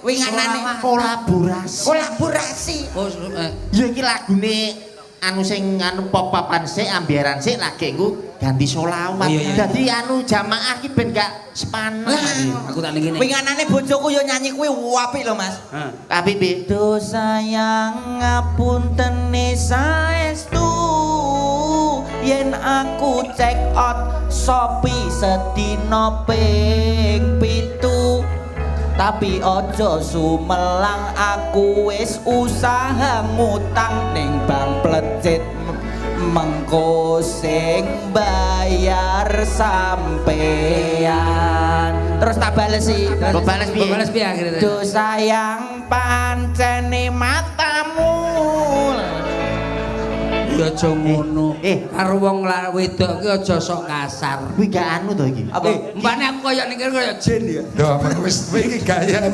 Winganane Kolaborasi. Kolaborasi. Oh, Ya iki lagune anu sing anu pop-popan sik, ambiaran sik, lagi engko ganti solawat. Oh, iya. Dadi anu jamaah ki ben gak sepanen. Aku tak ning kene. Winganane bojoku yo nyanyi kuwi apik lho, Mas. Hah. Tapi piye? Duh sayang, ngapunten saestu, yen aku check out Shopee sedina ping 7, tapi ojo sumelang, aku wis usaha ngutang ning bank plecit, mengko sing bayar sampean. Terus tak balesi. Mbok bales piye? Mbok bales piye akhirnya? Duh sayang, pancene matamu. Ya aja ngono. Eh. Karo wong wedok ki aja sok kasar. Kuwi gak anu to iki. Apa? Mbane aku koyo ning kene koyo jin ya. Duh, wis iki gaya.